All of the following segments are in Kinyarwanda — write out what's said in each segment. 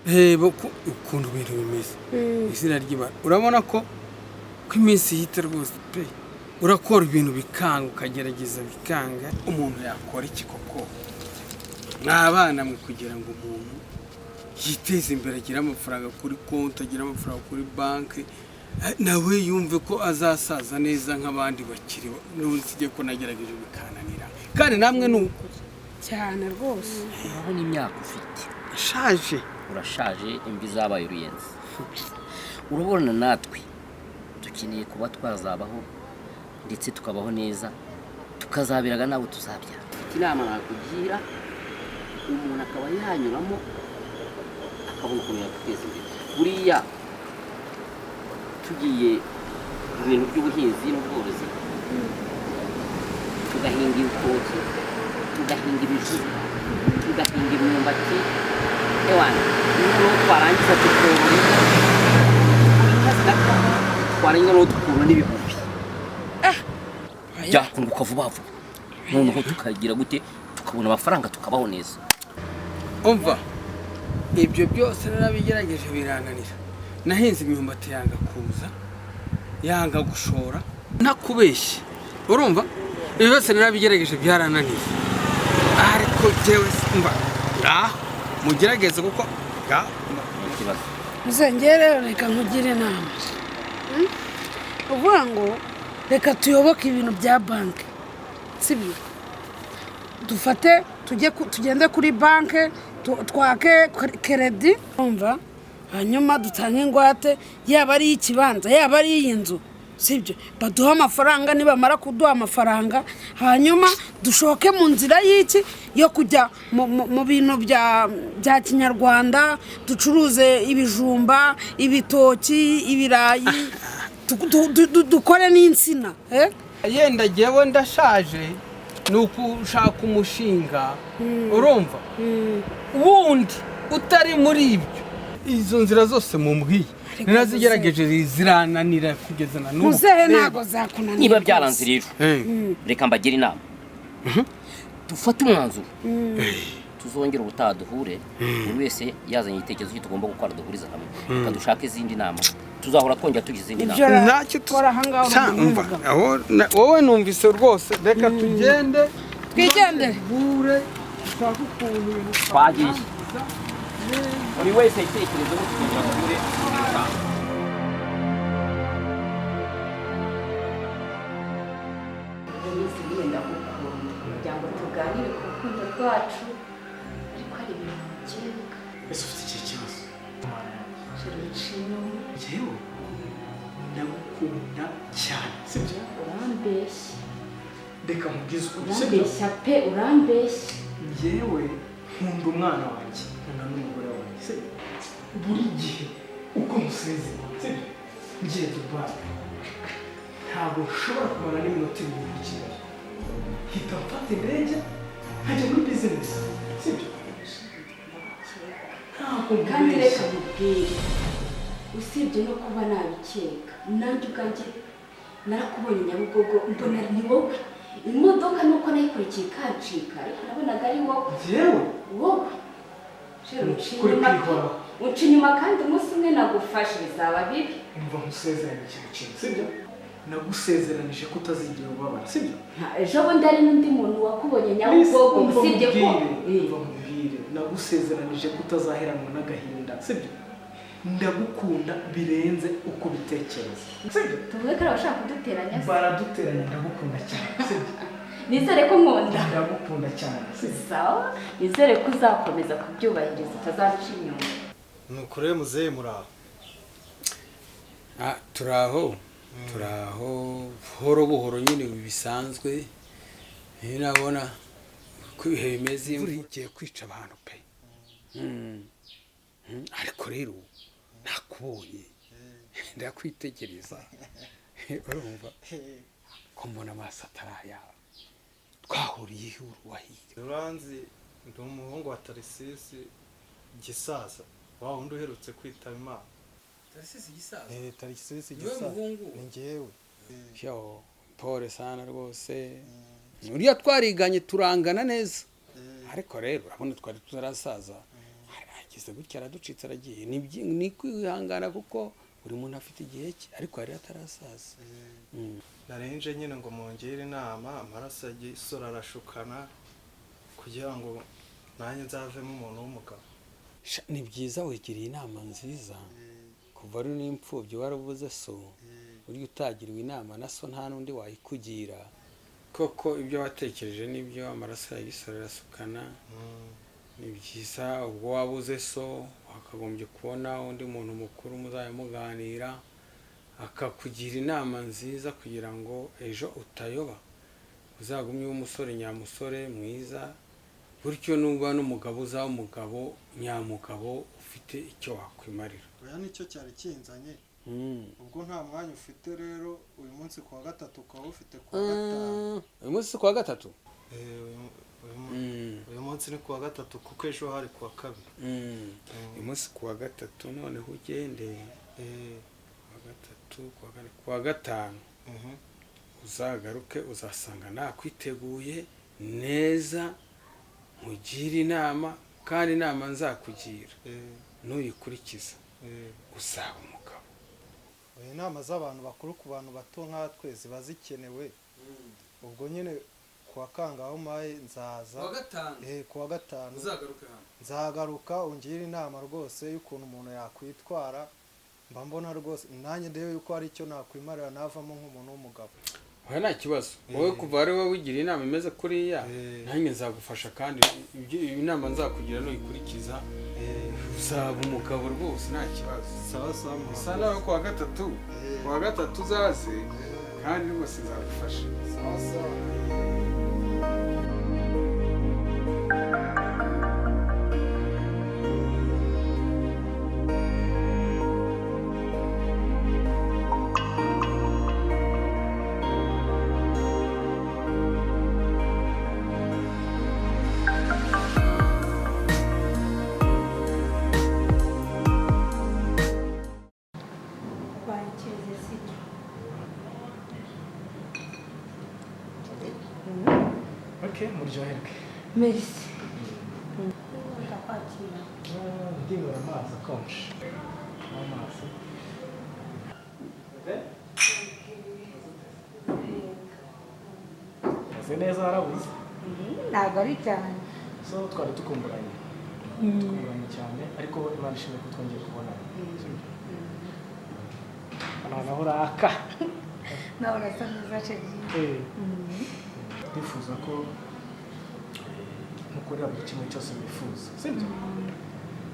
Reba ukuntu ibintu bimeze. Izina ry'Imana, urabona ko iminsi ihita rwose pe. Urakora ibintu bikanga, ukagerageza bikanga. Umuntu yakora iki koko mwabana mwe, kugira ngo umuntu yiteze imbere, agire amafaranga kuri konti, agire amafaranga kuri banki, nawe yumve ko azasaza neza nk'abandi bakiri? N'ubu ko nagerageje bikananira, kandi namwe ni uko. Cyane rwose. Urabona imyaka ufite. Ashaje. Urashaje, imvi zabaye uruyenzi. Urabona natwe dukeneye kuba twazabaho, ndetse tukabaho neza, tukazabiraga n'abo tuzabyara. Mfite inama nakugira, umuntu akaba yanyuramo akabona ukuntu yakwiteza imbere. Buriya tugiye mu bintu by'ubuhinzi n'ubworozi, tugahinga ibitoki, tugahinga ibijumba, tugahinga imyumbati, ewana, noneho twarangiza tukorora inka, zigakama, twarangiza noneho tukorora n'ibihumbi, byakunguka vuba vuba, noneho tukagira gute? Tukabona amafaranga, tukabaho neza. Umva, ibyo byose narabigerageje birananira. Nahinze imyumbati yanga kuza, yanga gushora, ntakubeshye. Urumva, ibi byose narabigerageje byarananiye, ariko jyewe mba ngaho mugerageze kuko ngaho. Nta kibazo. Muze rero, reka nkugire inama. Uvuga ngo reka tuyoboke ibintu bya banki, sibyo? Dufate tujye tugende kuri banki, twake crédit, umva, hanyuma dutange ingwate, yaba ari iy'ikibanza, yaba ari iy'inzu, sibyo? Baduhe amafaranga. Nibamara kuduha amafaranga, hanyuma dushoke mu nzira y'iki, yo kujya mu bintu bya kinyarwanda, ducuruze ibijumba, ibitoki, ibirayi, dukore n'insina, eh? Yenda jyewe ndashaje, ni ukushaka umushinga, urumva, wundi utari muri ibyo. Izo nzira zose mumbwiye narazigerageje zirananira kugeza na n'ubu. Muzehe, ntabwo zakunanira. Niba byaranze rero, Eh. reka mbagire inama, dufate umwanzuro, tuzongere ubutaha duhure, buri wese yazanye igitekerezo cye tugomba gukora, duhuriza hamwe. Reka dushake izindi nama, tuzahora twongera tugize izindi Ibyo nama. Ntacyo kora ahangaha. Sha, Uri umva, umugabo. aho wowe numvise rwose, reka tugende. Twigendere. Duhure, dushake ukuntu ibintu Twagiye, buri wese ibitekerezo, tukongera duhure ubutaha. Denise, nyine ndagukunda kugira ngo tuganire ku rukundo rwacu, ariko hari ibintu bikeka. Ese ufite ikihe kibazo? Chéri, uciye inyuma. Njyewe ndagukunda cyane, sibyo? Urambeshya. Reka nkubwize ukuri, sibyo? Urambeshya pe, urambeshya. Njyewe nkunda umwana wanjye, nkunda n'umugore wanjye, sibyo? Buri gihe uko musezeye, sibyo, ngiye Dubayi, ntabwo nshobora kumara n'iminota 2 muri Kigali, hita mfata indege nkajya muri bizinesi, sibyo? Ntabwo Kandi reka nkubeshya. nkubwire, usibye no kuba nabikeka, nanjye ubwanjye narakubonye Nyabugogo, mbona ni wowe. Imodoka nuko nayikurikiye ikancika, ariko nabonaga ari wowe. Njyewe? Wowe chéri, uciye Kuri inyuma pe. kwihoraho. Uca inyuma, kandi umunsi umwe nagufashe bizaba bibi. Umva, nkusezeranye ikintu kimwe, sibyo? Nagusezeranije ko utazigera ubabara, sibyo? Ejo bundi hari n'undi muntu wakubonye Nyabugogo, Umva usibye ko nkubwire, umva nkubwire, nagusezeranije ko utazaheranwa n'agahinda, sibyo? Ndagukunda birenze uko ubitekereza, sibyo? Tuvuge ko ari abashaka kuduteranya se? Baraduteranya. Ndagukunda cyane, sibyo? Nizere ko nkunda. Ndagukunda cyane, sibyo? Sawa, nizere ko uzakomeza kubyubahiriza, utazaca inyuma. Nuko rero muzehe, muraho? Ah, turaho, turaho buhoro buhoro nyine bisanzwe. Niyo nabona uko ibihe bimeze, imvura igiye kwica abantu pe. Ariko rero nakubonye, ndakwitegereza, urumva ko mbona amaso atari ayawe. Twahuriye he? Wahiye? Uranzi, ndi umuhungu wa Tarisisi Gisaza, wa wundi uherutse kwitaba Imana. Tarisisi Gisaza? Eh, Tarisisi Niwe Gisaza. muhungu? Ni njyewe. Yo, pole sana rwose. Uriya twariganye, turangana neza, ariko rero urabona twari tutarasaza. Ageze gutya araducitse aragiye. Ni kwihangana kuko buri muntu afite igihe cye, ariko yari atarasaza. Narenje nyine ngo mungire inama, amaraso agisora arashukana kugira ngo nanjye nzavemo umuntu w'umugabo. Ni byiza, wigiriye inama nziza. Kuva ari n'imfubyi warabuze so, burya utagiriwe inama na so nta n'undi wayikugira. Koko ibyo watekereje nibyo, amaraso ya gisore arasukana. Ni byiza, ubwo wabuze so wakagombye kubona undi muntu mukuru muzajya muganira, akakugira inama nziza kugira ngo ejo utayoba, uzagumye ube umusore nyamusore mwiza, bityo nuba n'umugabo uzaba umugabo nyamugabo ufite icyo wakwimarira. Oya, nicyo cyari kinzanye. Ubwo nta mwanya ufite rero uyu munsi kuwa gatatu, ukaba ufite kuwa gatanu. Uyu munsi si kuwa gatatu? Uyu munsi ni kuwa gatatu kuko ejo hari kuwa kabiri. Uyu munsi kuwa gatatu, noneho ugende kuwa gatatu, kuwa kane, kuwa gatanu uzagaruke, uzasanga nakwiteguye neza, nkugire inama, kandi inama nzakugira nuyikurikiza uzaba umugabo. Oya, inama z'abantu bakuru ku bantu bato nkatwe ziba zikenewe. Ubwo nyine kuwa kangaho maye nzaza. Gatanu? Kuwa gatanu. Uzagaruke hano. Nzagaruka ungire inama rwose y'ukuntu umuntu yakwitwara. Mba mbona rwose nanjye ndebe yuko hari icyo nakwimarira, navamo nk'umuntu w'umugabo. Oya, nta kibazo. Wowe kuva ari wowe wigira inama imeze kuriya, nanjye nzagufasha, kandi ibyo inama nzakugira nuyikurikiza uzaba umugabo rwose, nta kibazo. Sawa sawa. Usa nawe kuwa gatatu, kuwa gatatu uzaze, kandi rwose nzagufasha. Sawa sawa. Wakirize, sibyo? Okay, muryoherwe. Merci, ndakwakira. Ndinywera amazi akonje, amazi. Meze neza, warabuze. Ntabwo ari cyane. So twari dukumburanye, dukumburanye cyane, ariko Imana ishimwe ko twongeye kubonana. Sibyo? Hano naho uraka. Nawe urasa neza, chéri. Ndifuza ko nkukorera buri kimwe cyose wifuza, sibyo?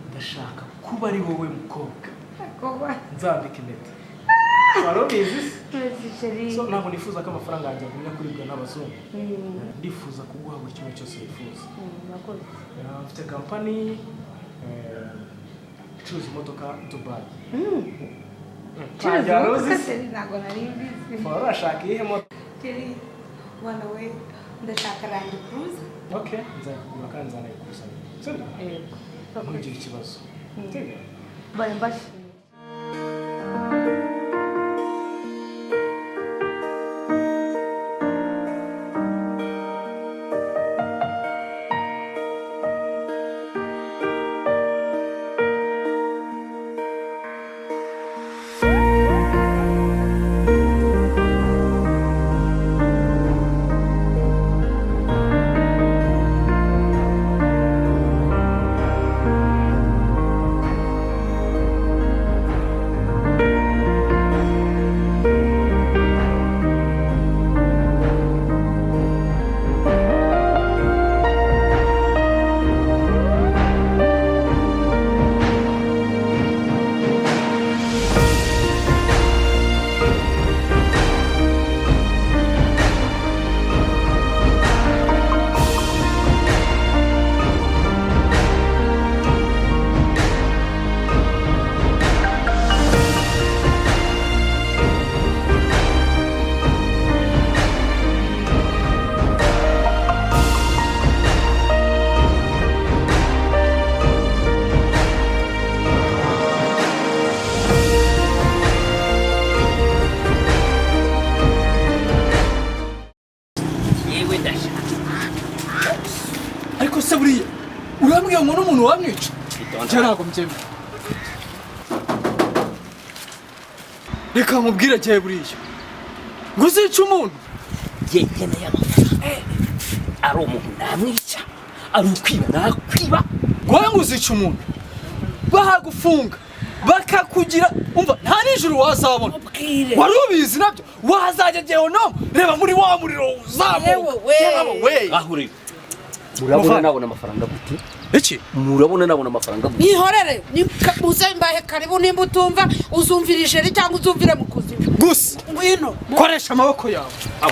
Ndashaka kuba ari wowe mukobwa Kuba nzambika impeta. Wari ubizi se? Merci, chéri. So ntabwo nifuza ko amafaranga yanjye agumya kuribwa n'abazungu. Ndifuza kuguha buri kimwe cyose wifuza. Murakoze. Mfite kampani icuruza imodoka Dubai. Curuza Wari uzi imodoka? se? Chéri, ntabwo nari mbizi. Wari urashaka iyihe moto? Chéri, mwana we, ndashaka Land Cruiser. Okay, nzayikugura kandi nzanayikuzanira, sibyo? Yego. Ntugire ikibazo, sibyo? Bari mbashimiye. Yewe, ndashaka. Ariko se buriya urambwira ngo n'umuntu wamwica? Njye ntabwo mbyemera. Reka nkubwire jyewe buriya ngo uzice umuntu. Njye nkeneye amafaranga. Ari umuntu namwica, ari ukwiba nakwiba. Wowe ngo uzica umuntu, bahagufunga bakakugira, umva, nta nijoro wazabona. Ubwire. Wari ubizi nabyo, wazajya gehonomu. Reba muri wa muriro uzamuka. Yewe we. Yewe we. Aho rero murabona nabona amafaranga gute? Iki? Murabona nabona amafaranga gute? Mwihorere, muze mbahe karibu. Nimba utumva, uzumvira ijeri cyangwa uzumvire mu kuzimu. Gusa Ngwino. koresha amaboko yawe. Aho.